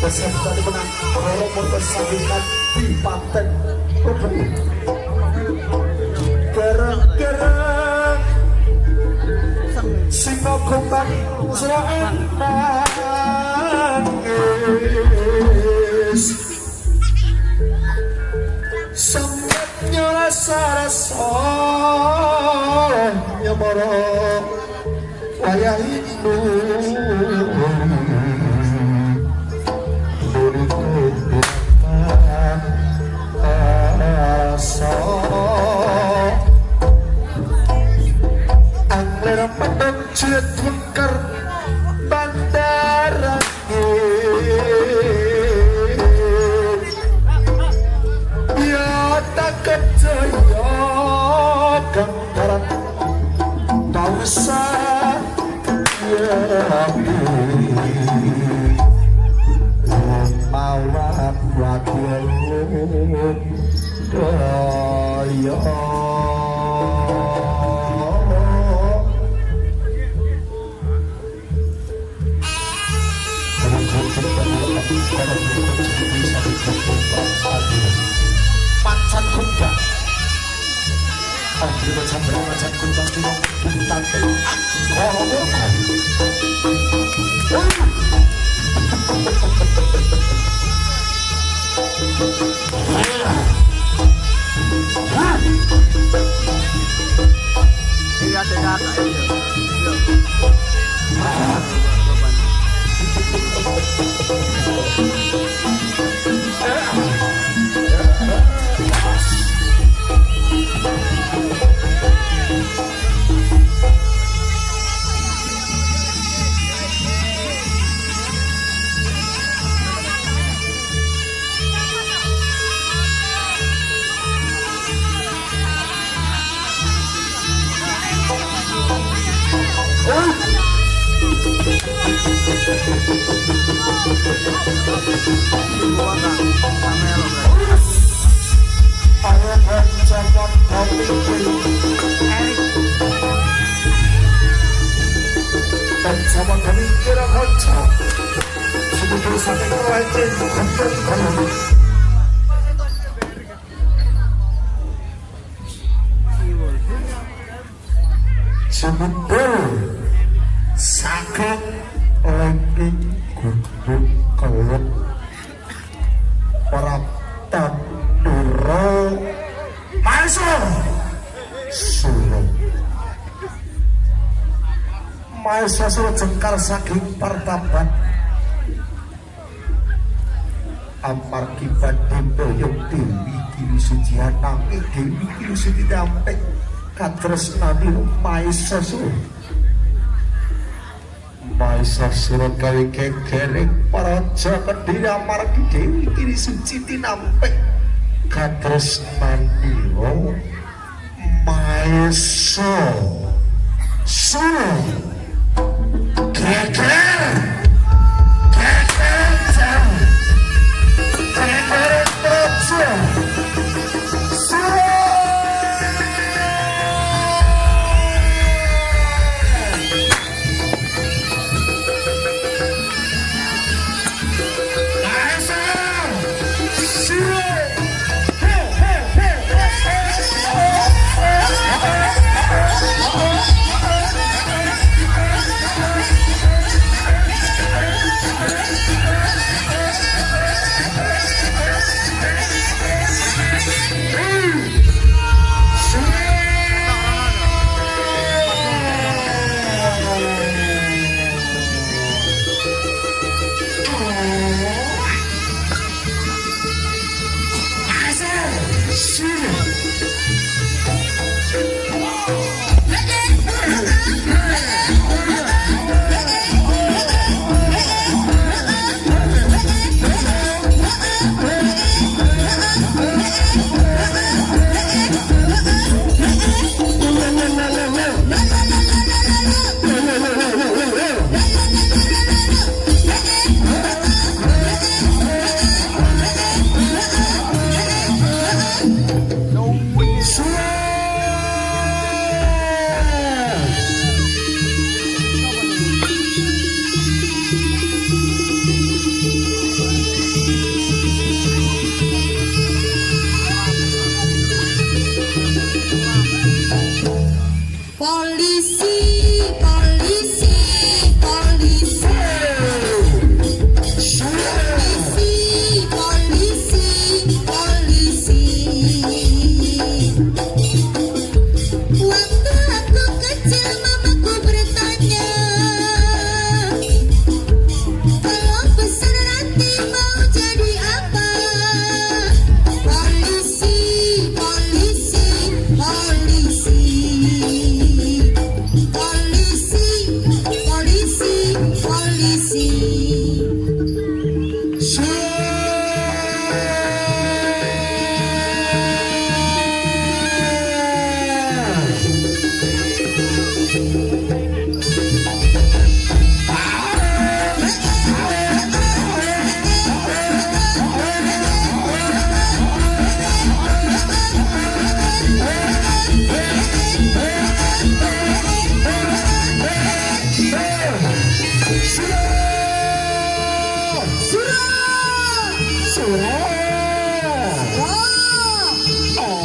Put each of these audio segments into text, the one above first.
Peserta menang kalau bersahingan di paten gereng-gereng singo kumbang nangis sempet rasa-rasa nyemoro wayah itu. Angler pedang cilet wengker bandaran ya tak kecaya ganggaran bangsa ya mawar wakil daya. Pancan kundang macan kundang Iya, Saking lengking gunung kelep Praptan Nuro Maesa Suro Maesa Suro jengkar saking partaban amargi badhe boyong Dewi Kiri Suci nanging Dewi Kiri Suci dampek katresnani Maesa Suro Maesa Sura gawe gegering paraja Kediri amargi Dewi Kiri Suci tinampek katresnanira Maesa Sura geger geger geger praja Sura. Sura! Polisi, polisi, polisi. Polisi, polisi, polisi. Waktu aku kecil mamaku bertanya, kalau besar nanti mau jadi apa? Polisi, polisi, polisi. Polisi, polisi, polisi. Sura! Surah! Sura! Wah! Oh!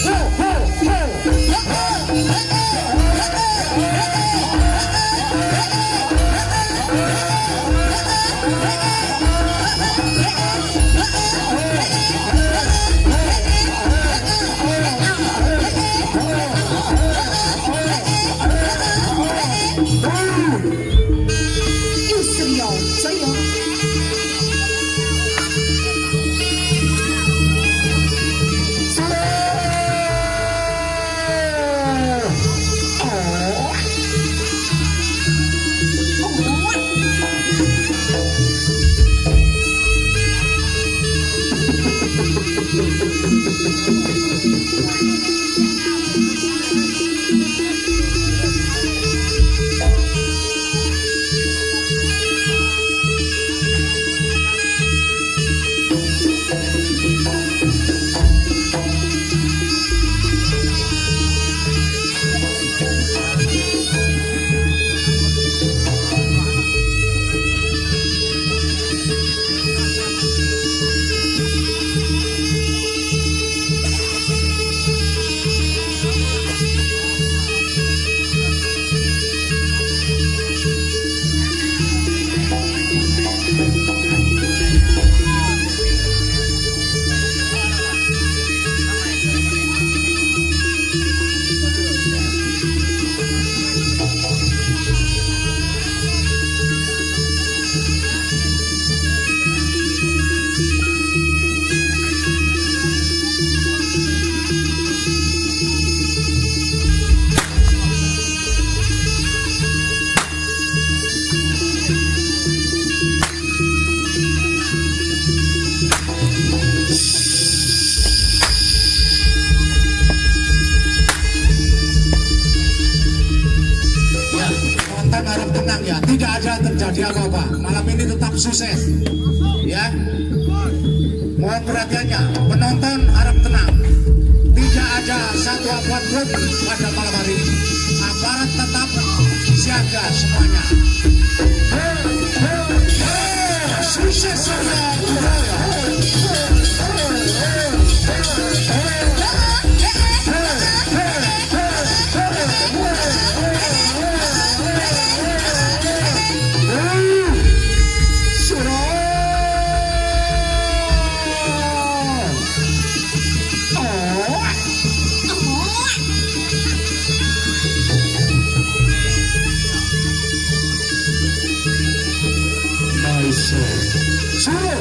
Ho, ho, ho! Yusriyo Jaya. Sura! Oh! Ya, penonton harap tenang ya, tidak ada terjadi apa-apa. Malam ini tetap sukses. Ya. Mohon perhatiannya, penonton harap tenang. Tidak ada satu apapun pada malam hari ini. Aparat tetap siaga semuanya. Sukses Surya Jaya. Sura! Oh! Nice. Sura!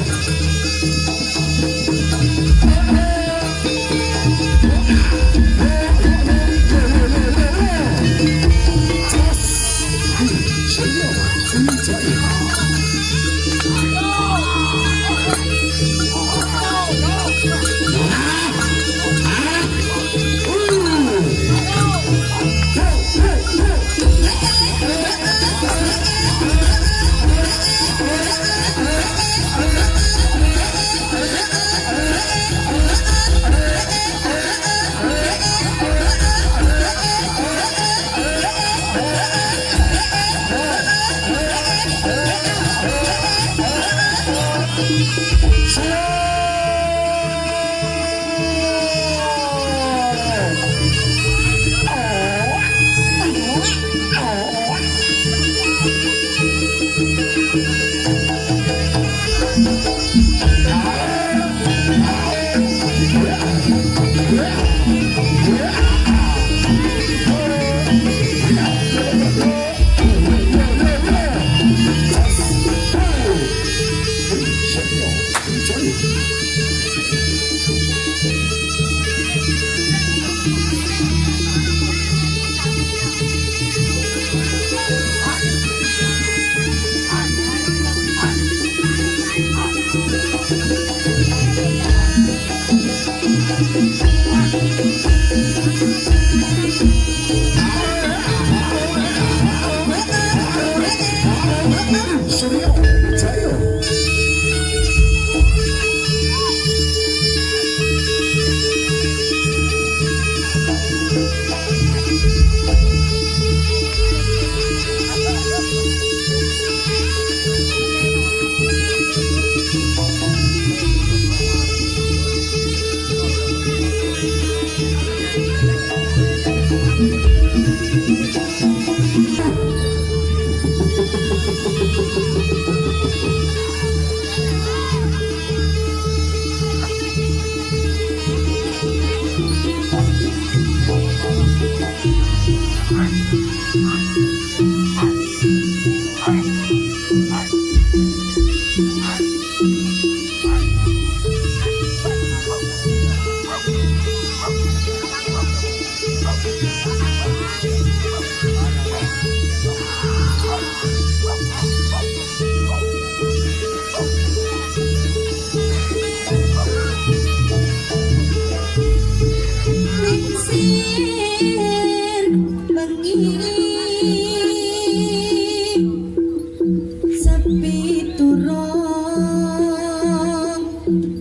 Sepi turung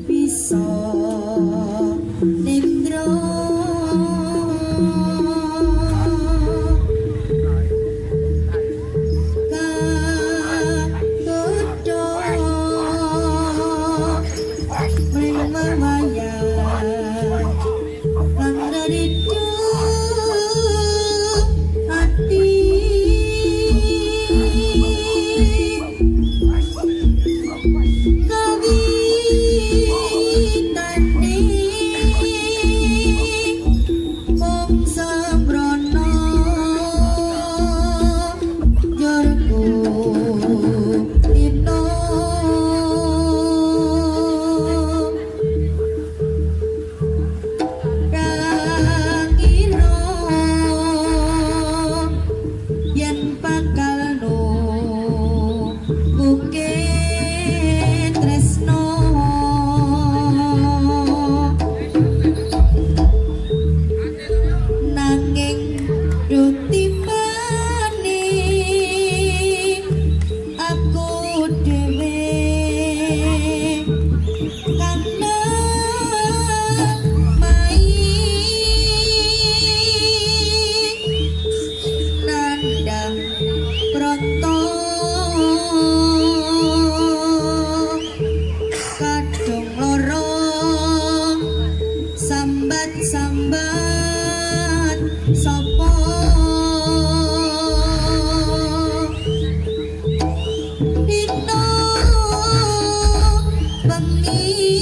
bisa nindra kagodha mring wewayang lan reridu ati kawitane mung sembrono jorku dino Kangiro yen bakal nubuke tresno nanging dutimbane aku dhewe kang mai nandang pronto kadung loro sambat-sambat sapa dina bengi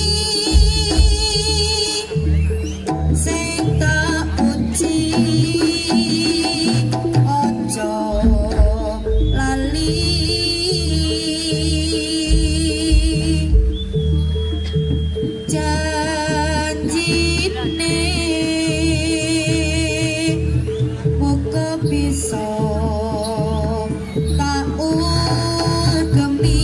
sing tak puji aja lali janjine muga bisa tak ugemi.